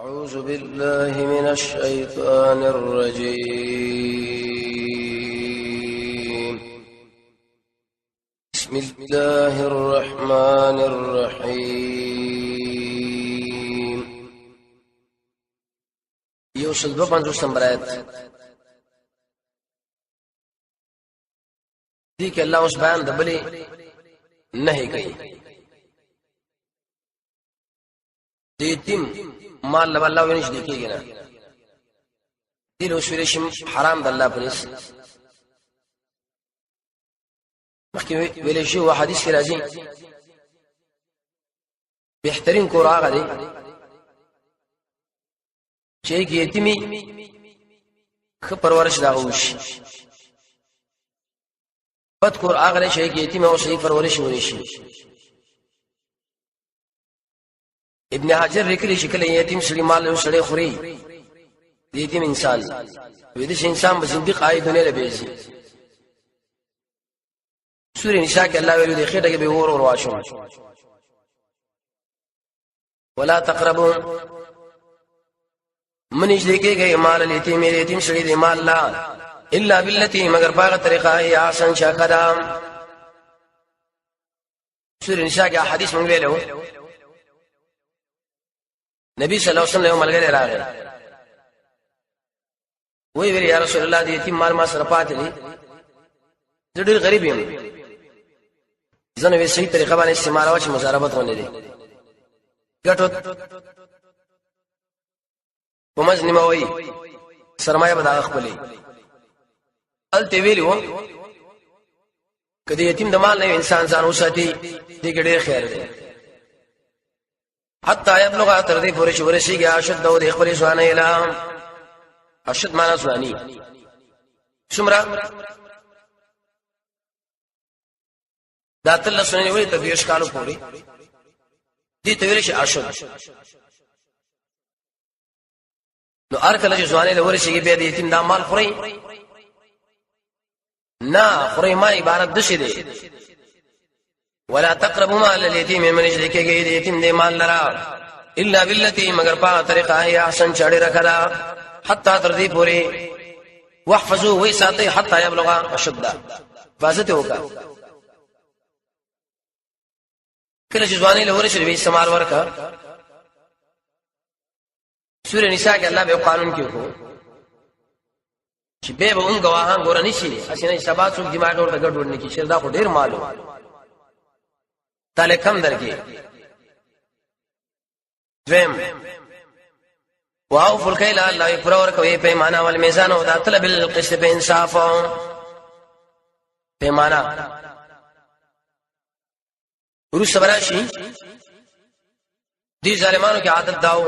أعوذ بالله من الشيطان الرجيم. بسم الله الرحمن الرحيم. 152 نمبر آیت دي کې الله اوس بیان د بلې نه کوي. د یتیم مال له الله ونش دی کېږي نه دې له شورې شم حرام د الله پرېس. مخکې ویل شي او حدیث کې راځي بهترین کور هغه دی چې یتیمی ښه پرورش دا وشي. بد کور هغه دی چې یتیم او صحیح پرورش ونشي. ابن حجر لیکلی چې کله یتیم سړي مال یو سړی خوري، د یتیم انسان وې د انسان به زندګي قای دنیا له بیزي. سورې نساء کې الله ویلو د خېټه کې به ور ور واشو ولا تقربوا من نږدې کېږي مال الیتیم، یتیم سړي د مال لا الا بالتي مگر پاغه طریقه یا احسن شکدام. سورې نساء کې حدیث مونږ ویلو نبی صلی الله علیه وسلم یو ملګری راغی وی ویل یا رسول الله د یتیم مال ما سره پاتې دی، زه ډیر غریب یم، زه نو صحیح طریقه باندې استعمال چې مضاربت ونه دي ګټو په مز نیمه وای سرمایه به دا خپلې الته ویلو کدی یتیم د مال نه انسان ځان وساتي دې کې ډېر خیر دی. حتی یبلغ تر دې پورې چې ورسیږي اشد او د خپل ځواني اله. اشد معنا ځواني څومره دا تل سنې وي ته 20 کالو پورې دې ته ویل شي اشد. نو هر کله چې ځواني له ورسیږي بیا د یتیم دا مال خوري نه خوري ما عبارت د څه دی. ولا تقربوا مال اليتيم من اجل کېږي د یتیم دی مال لرا الا بالتي مگر په طریقه هي احسن چړې رکھلا حتا تر دې پورې واحفظوا وی ساتي حتا يبلغ اشده. حفاظت وکړه کله چې ځواني له ورسېږي به استعمال ورکا. سورې نساء کې الله به قانون کې وکړو چې به به اون گواهان ګور نشي اسنه سبا څوک دماغ ورته ګډ وډ نه کی چې دا خو ډیر مالو تاله کم درکې. دویم واو فلکیل الله پر ور کوي پیمانه ول میزان او دا طلب القسط په انصاف پیمانه ورسره براشي. دي ظالمانو کې عادت داو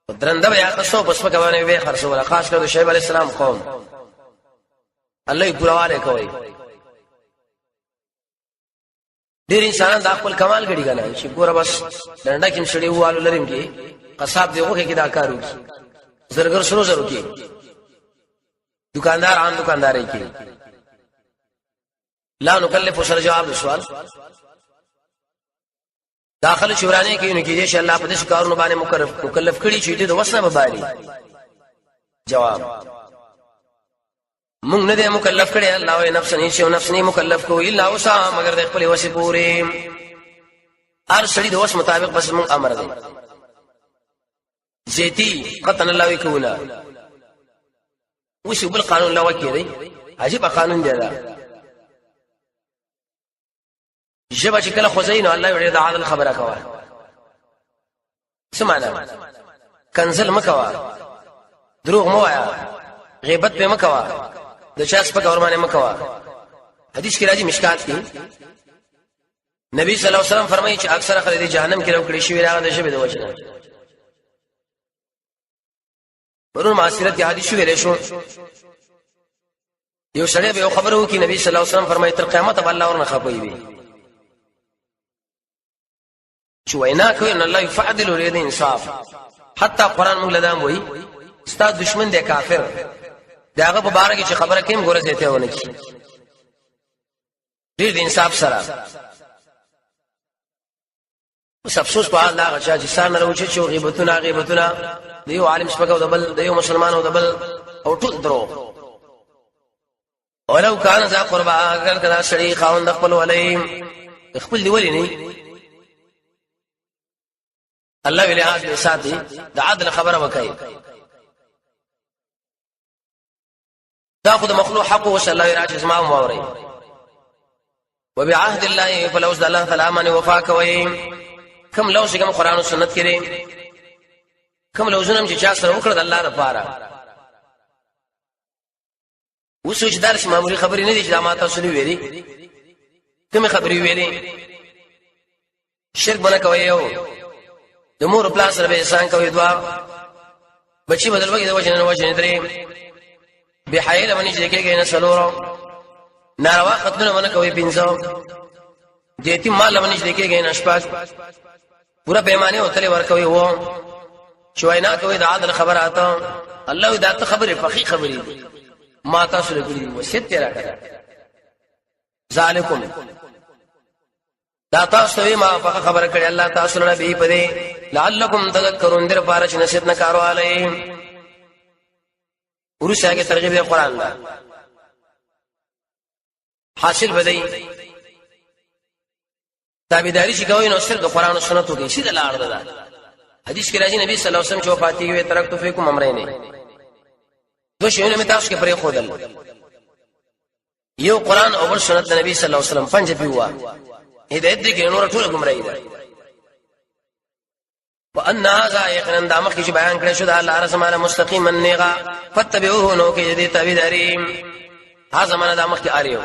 درنده بیا قصو بس په کوانه وی خرڅول، خاص کر د شعیب علی السلام قوم الله یې پورواله کوي. ډیر انسانان د خپل کمال غړي غنه چې ګوره بس ډنډه کې سړی والو لرم کې قصاب دی وخه کې دا کار وکي، زرګر سرو زرو کې دکاندار عام دکانداري کې لا نکلف سره جواب سوال داخل شورانه کې نو کې چې الله په دې کارونو باندې مکلف کړي چې دې د وسنه بباري. جواب مونږ نه دې مکلف کړي الله او نفس نه شي او نفس نه مکلف کو الا وسع مگر د خپل وسې پورې. هر سړي د وس مطابق بس مونږ امر دی. زیتی قطن الله وکولا وش بل قانون لا وکي دی عجیب قانون دی دا. ژبه چې کله خوځي نو الله یې د عادل خبره کوي. څه معنا؟ کنزل مکوا، دروغ مو وایا، غیبت په مکوا، د چا سپک اور باندې مکوا. حدیث کې راځي مشکات کې نبی صلی الله علیه وسلم فرمایي چې اکثر خلک د جهنم کې راوکړي شوی راغله د ژبې د وجنه. پرون معاصرت کې حدیث ویل شو یو سړی به خبرو کې نبی صلی الله علیه وسلم فرمایي تر قیامت به الله ورنه خپوي وي چې وینا کوي ان الله يفعدل لري انصاف. حتی قران موږ لدام وایي ستا دشمن دی کافر داغه په باره کې چې خبره کیم ګوره زیته ونه کی ډیر د انصاف سره. اوس افسوس په حال دا چا چې سار نه راوچې چې غیبتونه غیبتونه د یو عالم سپکه او د بل د یو مسلمان او د بل او ټول درو. ولو کان ذا قربا، اگر کدا سړی خاوند خپل ولې خپل دی ولې نه الله ویلې حاج به ساتي، د عدل خبره وکړي. دا خو د مخلوق حق او صلی الله علیه وسلم موري. وبعهد الله، فلوز د الله تعالی باندې وفا کوي. کوم لوز کوم قران او سنت کې کوم لوزونه چې چا سره وکړه د الله لپاره. اوس چې درس معمولی خبرې نه دي چې ما تاسو نه ویلي، کومې خبرې ویلي؟ شرک بنه کوي، یو د مور پلار سره به احسان کوي، دعا بچي بدل وګي د وجه نه وجه نه، درې به حیله باندې چې کېږي نه، سلورو ناروا قتلونه باندې کوي، پنځو د یتیم مال باندې چې کېږي نه، شپږ پورا پیمانه او تلې ور کوي، وو چې وینا کوي د عادل خبره اته. الله دا ته خبره پخې خبرې ما تاسو له کړې وصیت تیرا کړه. ذالکم، دا تاسو ته ما په خبره کړې الله تاسو له به پدې، لعلکم تذکرون، در پاره چې نصیحت نه کارو علی. ورسره کې ترغیب دی قران دا حاصل بدی تابعداري چې کوي نو صرف د قران او سنتو کې سیده لار ده. حدیث کې راځي نبی صلی الله علیه وسلم چې وفات کیږي، ترکت فیکم امرین، دو شیونه می تاسو کې پرې خودل، یو قران او بل سنت د نبی صلی الله علیه وسلم. پنځه پیوا هدایت دي کې، نور ټول گمراهی ده. وان هذا، یقینا دا مخکې چې بیان کړی شو دا الله رسمانه مستقیما نیغا، فتبعوه، نو کې دې تابعداري. هذا معنا دا مخکې اریو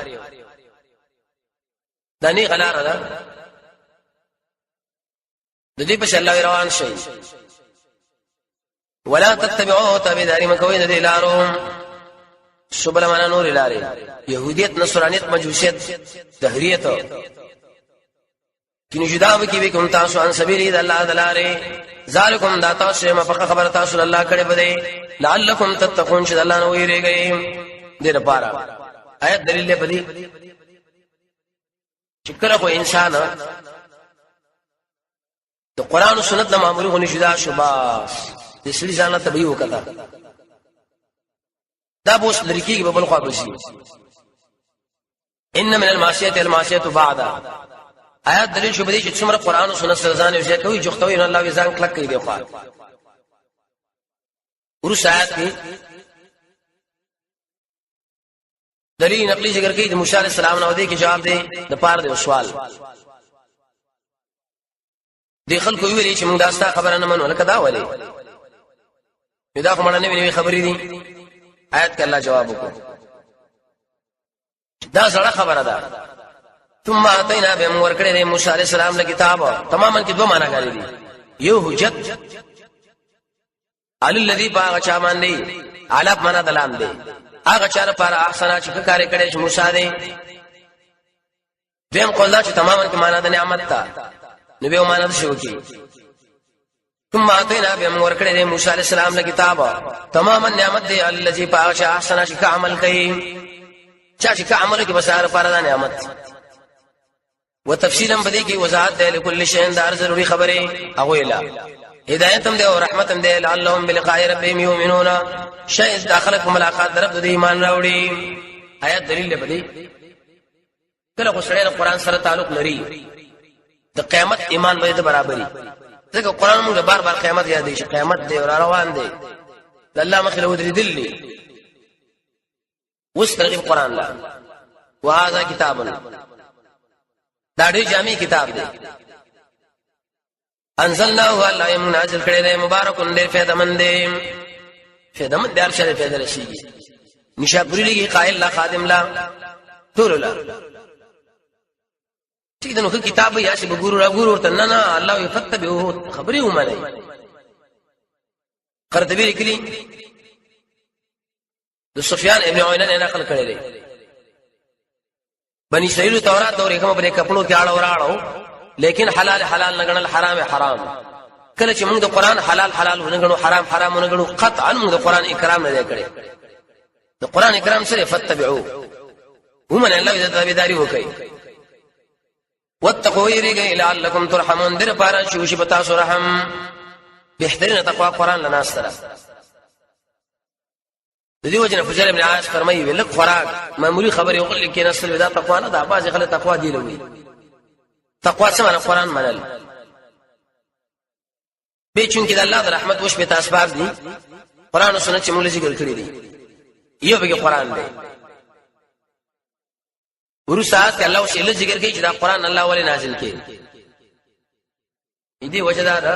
دا نیغه لار ده، د دې په الله روان شي. ولا تتبعوا، تابعداري مکوئ د دې لارو. سبل معنا نور لارې، يهودیت، نصرانیت، مجوسیت، دهریت. کینو جدا وکي به کوم تاسو ان سبیل د الله دلاره. ذالکم، دا تاسو ما په خبره تاسو الله کړي بده، لعلکم تتقون، چې الله نو ویریږئ. دې لپاره آیت دلیل دی پدې چې کله خو انسان د قران او سنت د معمولی غونې جدا شو، بس د سړي ځان ته به وکړه، دا بوس لري کېږي په بل خوا بشي. ان من المعصیت المعصیت بعد. آیات دلیل شو بده چې څومره قران او سنت سره ځان یو ځای کوي، جوختوي، نو الله ځان کلک کوي دی خو. ورس آیات کې دلیل نقلی ذکر کوي د موسی علی السلام نو دی کې جواب دی د پاره د سوال. دی خلکو ویلي چې موږ دا ستا خبره نه منو، لکه دا ولې؟ دا خو مړه نوې نوې خبرې دي. آیت کې الله جواب وکړ، دا زړه خبره ده. ثم اتینا به موږ ورکړې موسی علی السلام له کتاب تماما. کې دوه معنا غالي دي، یو حجت علی الذی، باغ چا باندې، علی معنا دلام دی، هغه چا لپاره احسن چې کار کړي چې موسی دی. دیم قول دا چې تماما کې معنا د نعمت تا، نو به معنا د شو کې ثم اتینا به موږ ورکړې موسی علی السلام له کتاب تماما، نعمت دی الذی باغ چا احسن چې عمل کوي، چا چې عمل کوي بس هغه لپاره دا نعمت. وتفصیلا بدی کی وضاحت ده، لكل شيء دار ضروری خبره اویلا، هدایت هم ده او رحمت هم ده، لعلهم بلقاء ربهم یؤمنون، شاید داخله په ملاقات رب د ایمان راوړي. آیات دلیل دی بدی کله خو سړی د قران سره تعلق لري د قیامت ایمان به برابرۍ، ځکه قران موږ بار بار قیامت یادې چې قیامت دی او روان دی، د الله مخې له ودرېدل دي. اوس ترغیب قران لا. وهذا کتاب، دا ډېر جامع کتاب دی. انزلناه، الله یې نازل کړی دی، مبارک، ډېر فائدمن دی، فائدمن دی، هر شی فائدہ رسیږي. نشاپوری لګي قائل لا خادم لا ټول لا ټیک ده. نو کتاب یا چې بګورو را ګورو ورته نه نه، الله یې فتبعوه، خبرې ومني. قرطبي لیکلي د سفیان ابن عینه نه نقل کړی دی، بنی اسرائیل تورات دورې کوم په کپړو کې اړه وراړو، لیکن حلال حلال نه ګڼل، حرام حرام. کله چې موږ د قران حلال حلال ونه ګڼو، حرام حرام ونه ګڼو، قطعا موږ د قران اکرام نه دی کړی. د قران اکرام سره فتبعو، ومن الله د تابعداري وکړي. واتقوا یریږئ لعلکم ترحمون در پاره چې وشي په تاسو رحم. بهترینه تقوا قرآن لنا سره. د دې وجه نه فضیل ابن عاص فرمایي لږ خوراک معمولی خبرې وکړي کې نسل دا تقوا نه ده. بعضې خلک تقوا دی لوي. تقوا څه معنی؟ قرآن منل. به چون کې د الله د رحمت وش په اسباب دي، قرآن او سنت چې موږ ذکر کړی دي، یو به قرآن دی. ورسته آیات کې الله اوس علت ذکر کوي چې دا قرآن الله ولې نازل کړي. دې وجه دا ده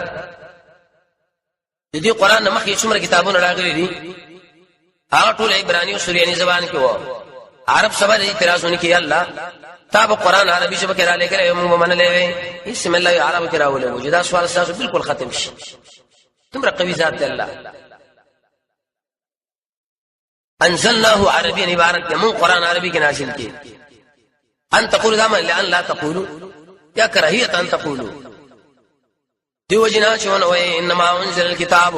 د دې قرآن نه مخکې څومره کتابونه راغلي دي، هغه ټول عبراني او سوریاني زبان کې وو. عرب سبا دې اعتراضونه کوي، الله تا به قرآن عربي ژبه کې را لېږلی موږ به منلی وی، هېڅ الله عربو کې راولېږو چې دا سوال ستاسو بالکل ختم شي. دومره قوي ذات دی الله. انزلناه عربي عبارت دی، مون قرآن عربي کې نازل کړي. ان تقولوا دا من لأن لا تقولوا یا کراهیت ان تقولوا. دیو جنا چون وای انما انزل الكتاب،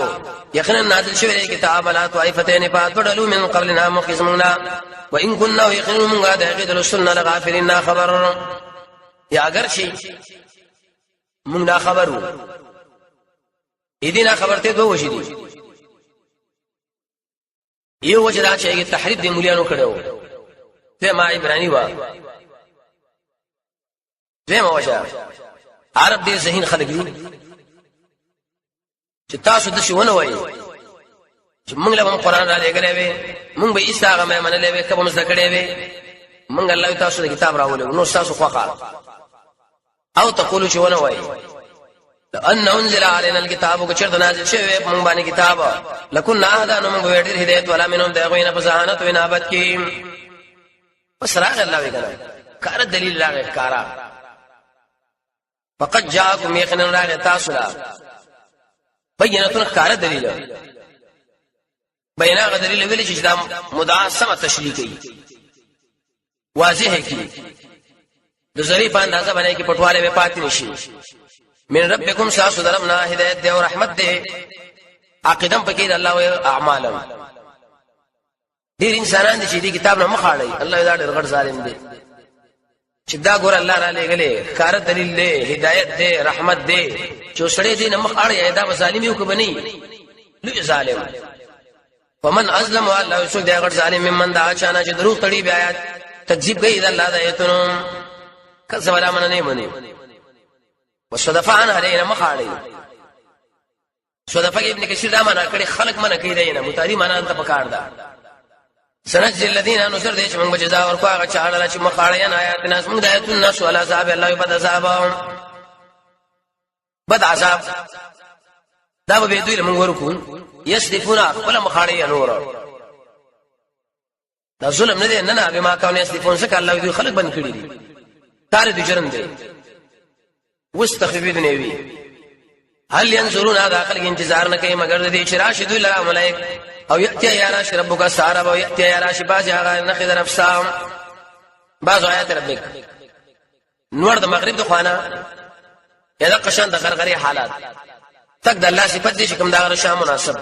یقینا نازل شوی دی کتاب لا طائفتین فاتدلوا من قبلنا مخزمنا وان كنا یقینا من غاد غید رسولنا لغافلین خبر. یا اگر شي مونږ نا خبرو دې نه خبرته دوه وشي دي. یو وجه دا چې تحریف د مولیانو کړو ته ما عبرانی وا. دویمه وجه عرب ډیر ذهین خلک دي چې تاسو د څه ونه وایي چې موږ له قرآن را لېږلی وي، موږ به عیسی هغه مې منلی وي، کبه زده کړی وي، موږ الله تاسو د کتاب راولېږو نو تاسو خوښه. او تقولو چې ونه وایي لأن انزل علينا الكتاب، که چېرته نازل شوی موږ باندې کتاب، لکنا اهدا، نو موږ به ډېر هدایت ولا منهم د هغوی نه په ذهانت او انابت کې. بس راغی الله وی کنه کار دلیل راغی کارا. فقد جاءكم، یقینا راغی تاسو لا بینتون کار دلیل. بینا غ دلیل ویل چې دا مدعا سم تشریح کوي، واضح کی، د ذری په اندازه باندې کې پټواله به پاتې نشي. من ربکم ساسو درمنا هدایت دی او رحمت دی، عقیدم پکې د الله او اعمالم. ډیر انسانان دي چې دې کتاب نه مخ اړي، الله دا ډیر غټ ظالم دی چې دا ګور الله را لېږلې کار دلیل دی، هدایت دی، رحمت دی، چې سړی دې نه مخ اړي دا ظالم یو کبني لوی ظالم. ومن ازلم، الله یسوع دی غټ ظالم ممن دا چانه چې دروغ تړي بیا آیات تکذیب کوي د الله د آیتونو، کذب ولا من نه مني وصدفه عن علينا مخ اړي. صدفه ابن کثیر دا معنا کړي خلق منع کوي دی نه متعدی معنا انت پکار ده. سنجزي الذين نصر دې چې موږ جزا ورکو هغه چا لره چې مخاړه نه آیات ناس موږ د آیتونو ناس ولا عذاب الله بد عذاب بد عذاب دا به دوی له موږ ورکو. یصدفون خپل مخاړه نور دا ظلم نه دی، نه نه، بما كانوا يصدفون ځکه الله دوی خلک بند کړي دي، کار دې جرم دی. واستخفي دنیوي هل ينظرون، هذا خلق انتظار نه کوي مگر دې چې راشي دوی لرا ملائک، او یاتي یا راشي ربک سارب، او یاتي یا راشي باز هغه نخې در افسام بعض آیات ربک. نور د مغرب د خوانه یا د قشان د غرغري حالات تک د الله صفت دي چې کوم دا غره مناسب.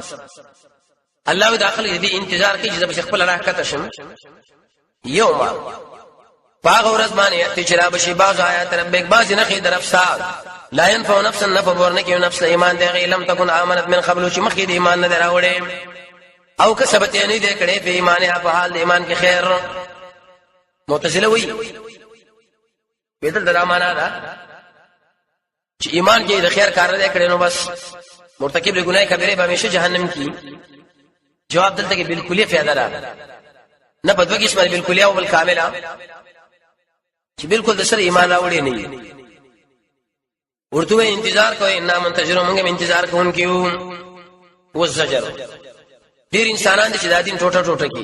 الله د خلک دې انتظار کوي چې زه خپل راه کته شم. یوم پاغه ورځ باندې چې را بشي باز آیات ربک باز نه خې درف سات لا ينفع نفسا نفع ورنه کې نفس ایمان دی لم تكن امنت من قبل چې مخکې د ایمان نه دراوړې او کسبت یې نه دی کړې په ایمان په حال د ایمان کې خیر. معتزله وی بدل دا معنا ده چې ایمان کې د خیر کار نه کړي نو بس مرتکب له ګناه کبیره به همیشه جهنم کې. جواب دلته کې بالکلیه فایده ده نه په دوه قسمه، بالکلیه او بالکامله، چې بالکل د سره ایمان راوړي نه وي. ورته انتظار کوي ان منتظر موږ انتظار کوونکیو. والزجر ډیر انسانان دي چې دا دین ټوټه ټوټه کی.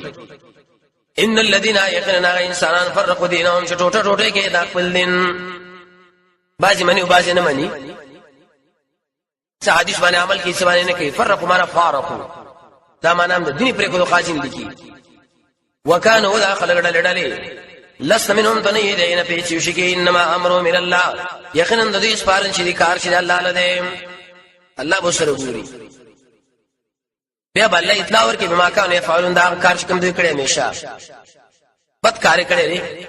ان الذين يقينا انسانان فرقوا دينهم چې ټوټه ټوټه کې دا خپل دین بعضی منی او بعضی نه منی، څه حدیث باندې عمل کوي څه باندې نه کوي. فرقوا معنا فارقوا، دا معنا هم د دین پر کوو خاصین لیکي. وکانو دا خلق ډلې ډلې لست منهم ته نه دی نه پیچ شي کې. انما امره من الله، یقینا د دې سپارل چې کار چې الله له الله به سره ګوري، بیا به الله اطلاع ورکړي بما كانوا يفعلون، دا کار چې کوم دوی کړی همیشه بد کار کړی دی.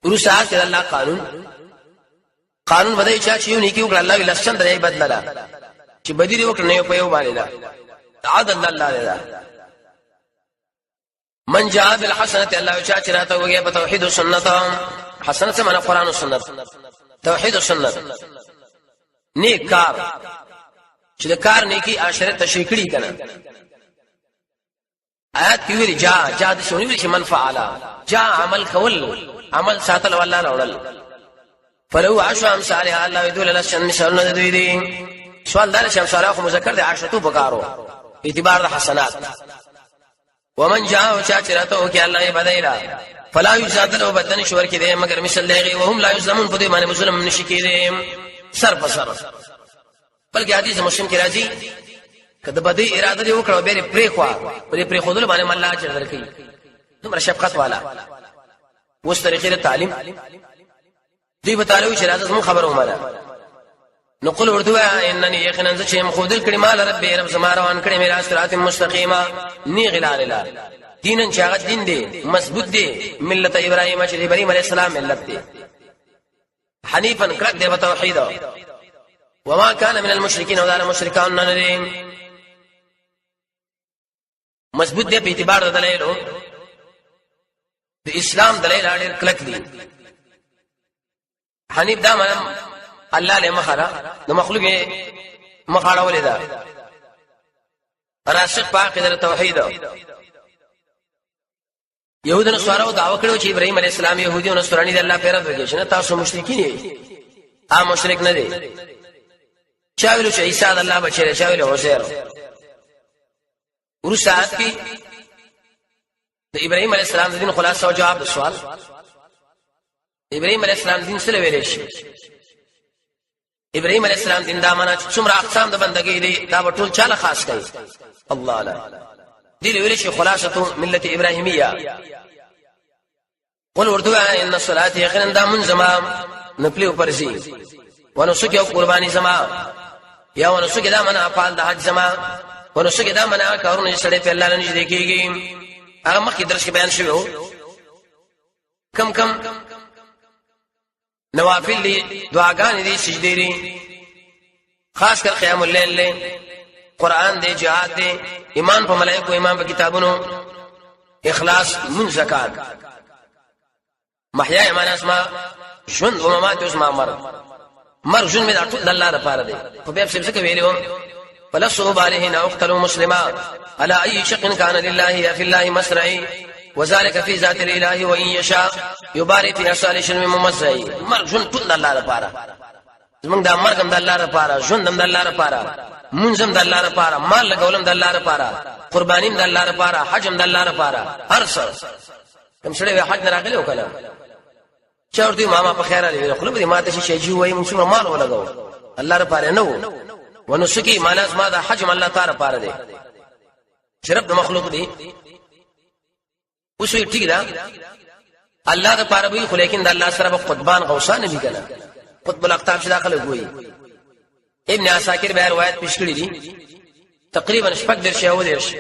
ورسته چې الله قانون قانون بدای چا چې یو نیکی وکړه الله وی لسچند دی بدلله چې بدی دی وکړه نه په یو باندې ده عدل الله دی ده من جاء بالحسنه الله چا چې راته وګي په توحید او سنت. حسنه څه معنی؟ قران او سنت، توحید او سنت، نیک کار چې د کار نیکی عاشره تشریح کړي کنه. آیات کې ویلي جا جا د شونی ویل چې من فعل جا عمل کول، عمل ساتل والله راوړل. فلو عشر امثالها الله يدل لسن مثالونه دوی دي. سوال دار چې امثال خو مذکر دي، عشرتو پکارو اعتبار د حسنات. ومن جاء چا چې راته وکي الله یې بدایلا فلا یزاد له بدن شور کې دي مگر مثل لغي وهم لا یظلمون، په دې باندې ظلم نشي کېدی سر په سر. بلکې حدیث مسلم کې راځي کله بدی اراده دی وکړه به پرې خوا پرې پرې خودل باندې الله اجر درکړي. دومره شفقت والا اوس طریقې تعلیم دی به تعالی چې راځه زموږ خبره ومنه. نو قل ورته وایه انني یقینا زه چې یم ښودل کړي ما له ربي رب زما روان کړی مې صراط مستقیمه نیغ لارې له دینن چې هغه دین دی مضبوط دی، ملت ابراهیم چې ابراهیم علیه السلام ملت دی، حنیفا کلک دی په توحید، وما كان من المشرکین او دا مشرکان نه دي. مضبوط دی په اعتبار د دلایلو، د اسلام دلایل ډېر کلک دي. حنیف دا منم الله له مخره د مخلوق مخاړه ولې ده، راسخ په عقیده توحید. يهود نصارو دعوه کړو چې ابراهيم عليه السلام يهودي او نصراني دي، الله پیرد وکړي چې تاسو مشرکین یې، آ مشرک نه دي. چا ویلو چې عیسی د الله بچی دی، چا ویلو عزیر. وروسته آیت کې د ابراهيم عليه السلام د دین خلاصه او جواب د سوال. ابراهيم عليه السلام دین څه ویل شي؟ ابراهيم عليه السلام دین دا معنا چې څومره اقسام د بندګۍ دي دا به ټول چاله خاص کوي الله لا دې ویل شي خلاصه ملت ابراهيميه. قل ورته ان الصلاه یقینا دا من زما نپلی پرځي ونسک او قرباني زما یا ونسک دا معنا افعال د حج زما ونسک دا معنا کارونه چې سړی په الله نه نږدې کیږي. هغه مخکې درس کې بیان شوی کم کم نوافل دي، دعاګانې دي، سجدې دي، خاص کر قیام الليل دی، قران دی، جهاد دی، ایمان په ملائکو، ایمان په کتابونو، اخلاص، من زکات، محیا ایمان اسما ژوند او ممات اوس ما مرګ مرګ ژوند مې دا ټول د الله لپاره دی. خو بیا څه څه ویلو فلسوا باله نقتل مسلما على اي شق كان لله يا في الله مسرعي وذلك في ذات الاله وان يشاء يبارك في اصال شلم ممزعي. مرګ ژوند ټول د الله لپاره، زمونږ دا مرګ هم د الله لپاره، ژوند هم د الله لپاره، مونږ هم د الله لپاره، مال لګول هم د الله لپاره، قرباني هم د الله لپاره، حج هم د الله لپاره، هر څه. کوم سړی حج نه راغلی وکړه چا ورته ماما په خیر علي خپل به ماته شي شي وای مونږ څومره مال ولګاو الله لپاره نه وو. ونسکی معنا ما دا حج الله تعالی لپاره دی، صرف د مخلوق دی. اوس یې ټیک ده الله د پاره وی، خو لیکن د الله سره به قطبان غوسان نه کنه، قطب الاقطاب چې داخله کوي. ابن عساکر به روایت پیش کړی دي تقریبا شپږ درش او درش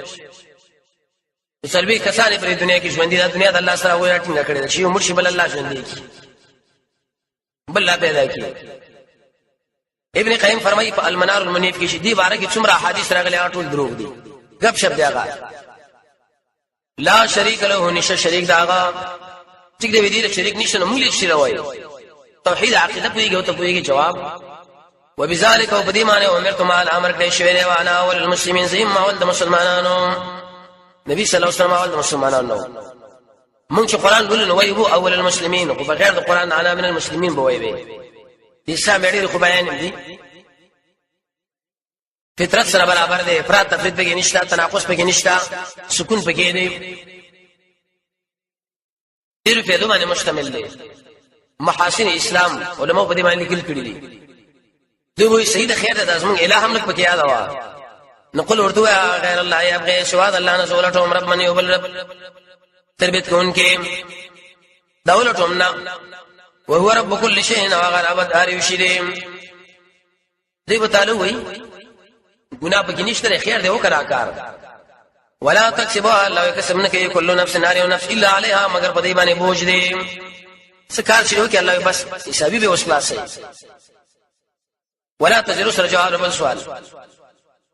سلوي کسان په دنیا کې ژوند دي. دا دنیا د الله سره وایي ټینګه کړې چې یو مرشي بل الله ژوند دي بل لا پیدا کی. ابن قیم فرمایي په المنار المنیف کې چې دی باره کې څومره احادیث راغلي ټول دروغ دي، غب شپ دی هغه لا شریک له نشه شریک داغه ټیک دی دې شریک نشته نو موږ شي راوي توحید عقیده پویږي او ته پویږي جواب. وبذلك وبدي معنی امرت مع الامر کړي شوی دی وانا اول المسلمین زم اول د مسلمانانو. نبی صلی الله علیه وسلم اول د مسلمانانو. مونږ چې قران لولو نو وایو اول المسلمین، خو بغیر د قران انا من المسلمین به وایي. اسلام ډېر خو بیان دي، فطرت سره برابر دی، افراط تفرید پکې نشته، تناقض پکې نشته، سکون پکې دی، ډېر فائدو باندې مشتمل دی. محاسن اسلام علماء په دې باندې لیکل کړي دي. دوی وایي صحیح ده خیر ده زمونږ الہ هم لږ پکې یاد وه. نو قل ورته وایه غیر الله یبغي سوا د الله نه زه ولټوم رب من یو بل رب تربیت کوونکی دا ولټوم نه، وهو رب كل شيء او هغه رب د هر یو شي دی. دوی به تعالی وایي ګناه پکې نشته خیر دی وکړه کار. ولا تکسبها الله کسب نه کوي کل نفس نار نفس الا عليها مگر په دې باندې بوج دی. څه کار چې وکړي الله بس حسابي به وسلاس ولا تزرو سره جواب بل سوال.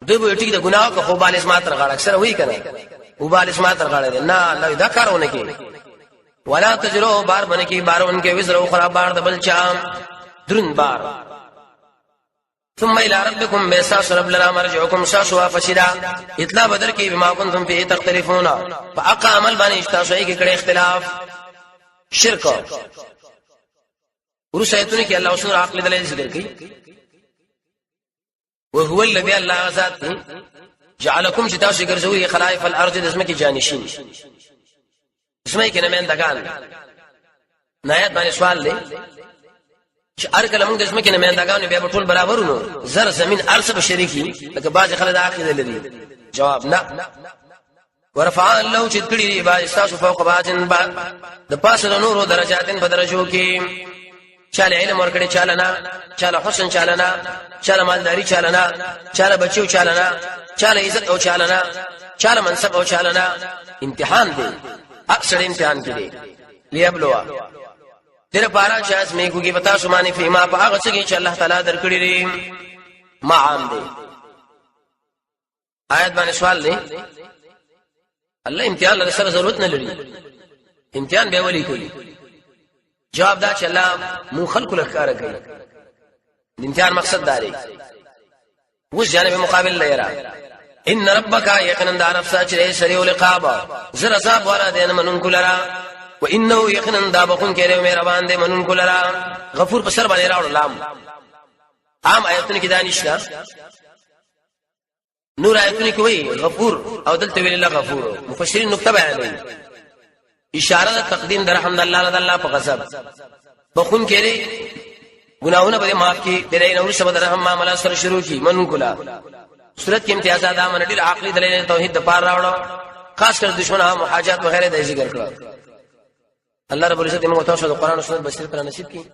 دوی به ټیک د ګناه کو خو باندې ما تر غاړه اکثر وای کنه، وبال ما تر غاړه نه الله دا کارونه کوي. ولا تزرو بار باندې کی بار انکه وزر او خراب بار د بل چا درن بار. ثم الى ربكم بيساس رب لنا مرجعكم ساسو واپس دا اطلاع بدر کې بما كنتم فيه تختلفون، فاقا عمل باندې تاسو یې کړه اختلاف شرک. ورسره ایتونه کې الله وسور عقل دلایل ذکر کړي. وهو الذي الله ذات جعلكم چې تاسو ګرځولي خلائف الارض د زمکه جانشین، زمکه کې نمائندگان. نایت باندې سوال دی چې هر کله موږ د زمکه نمائندگان بیا ټول برابرونو زر زمين ارث به شریکی لکه بعض خلک د عقیده لري؟ جواب نه. ورفع الله چې کړي دی باز تاسو فوق باجن با د پاسه د نورو درجاتن په درجو کې، چاله علم ورکړي چاله نه، چاله حسن چاله نه، چاله مالداري چاله نه، چاله بچیو چاله نه، چاله عزت او چاله نه، چاله منصب او چاله نه. امتحان دی، اکثر امتحان کې دی. لیبلوا دغه پارا چې اس مې کوګي پتا شمانه فيما په هغه څه کې چې الله تعالی درکړي دي. ما عام دی. آیات باندې سوال دی، الله امتحان له سره ضرورت نه لري، امتحان به ولي کوي؟ جواب دا چې الله مو خلق له کار کوي، امتحان مقصد داري. اوس جانب مقابل لرا ان ربک یقینا دا رب ساچ رې سریع العقاب زر عذاب والا دین منون کولرا، وانه یقینا دا بخون کې مهربان دې منون کولرا. غفور په سر باندې راوړ لام. عام آیتونه کې دانشته نور آیتونه کې وایي غفور او دلته ویل الله غفور. مفسرین نقطه بیانوي، اشاره د تقدیم د رحم د الله د الله په غضب بخون کې ګناهونه به معاف کی، د نور سبب د رحم معاملې سره شروع کی منون کلا. صورت کې امتیازات امن ډیر عقلي دلیل توحید د پار راوړو، خاص کر دشمن محاجات وغیرہ د ذکر کړو. الله رب العزت موږ تاسو د قران او سنت بصیرت نصیب کړي.